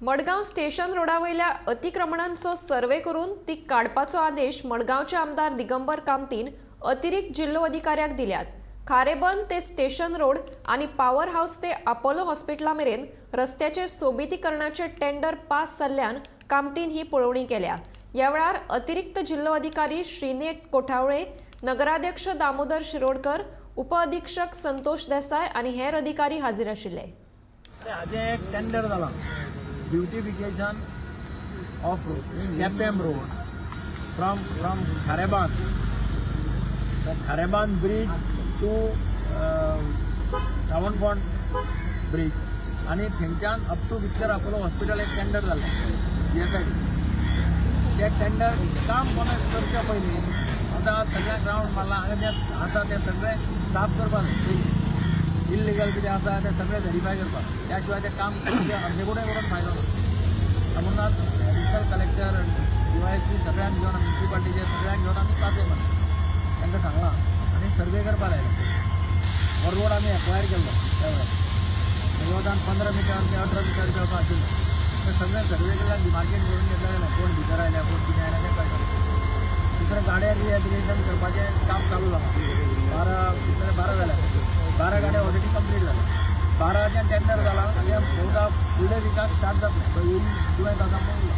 Madgaon station रोडा वयल्या अतिक्रमणांचो survey करून ती काडपाचो आदेश मडगांवचे आमदार दिगंबर कामतीन अतिरिक्त जिल्लो अधिकाऱ्याक दिल्यात. खारेबंद ते स्टेशन रोड आनी पावर हावस ते अपोलो हॉस्पिटला मेरेन रस्त्याचे सोबितीकरणाचे टेंडर पास जाल्ल्यान कामतीन ही पळोवणी केल्या. ह्या वेळार अतिरिक्त जिल्लो अधिकारी श्रीनेट कोठावळे, नगराध्यक्ष दामोदर शिरोडकर, उपअधिक्षक संतोष देसाय आनी हेर अधिकारी हाजीर आशिल्ले. हाजें एक टेंडर जालां, beautification of Quepem road from Kharebandh, Kharebandh bridge to Savanfond bridge आनी थंयच्यान up to Victor Apollo Hospital एक टेंडर जालें जीएसआयडी. ते टेंडर काम कॉमेन्स करच्या पयलीं आतां सगळ्यांक रावंड मारला. हांगा जें आसा तें सगळें साफ करपाक जाय. इल्लिगल कितें आसा तें सगळें व्हेरीफाय करपाक. त्या शिवाय तें काम करचें अर्दे कडेन करून फायदो ना. म्हणून आज एडिशनल कलेक्टर, डीवायएसपी सगळ्यांक घेवन, म्युन्सिपाल्टीचे सगळ्यांक घेवन आमी पासय मारला. तांकां सांगलां आनी सर्वे करपाक लायलो. हो रोड आमी एक्वायर केल्लो त्या वेळार जवळपास 15 मिटर ते 18 मिटर जो आशिल्लो. ते सगळें सर्वे केल्यार डिमार्केट करून घेतलें गेलें. कोण भितर आयल्या, कोण कितें आयल्या तें कळटा. दुसरें, गाड्या रिहॅबिलिटेशन करपाचें काम चालू जालां. 12 भितर 12 जाल्या, 12 गाड्या ऑलरेडी कंप्लीट जाल्या. 12चें टेंडर जालां आनी बहुता फुडल्या विकाक स्टार्ट जातलें. दुयेंत आसा म्हणून.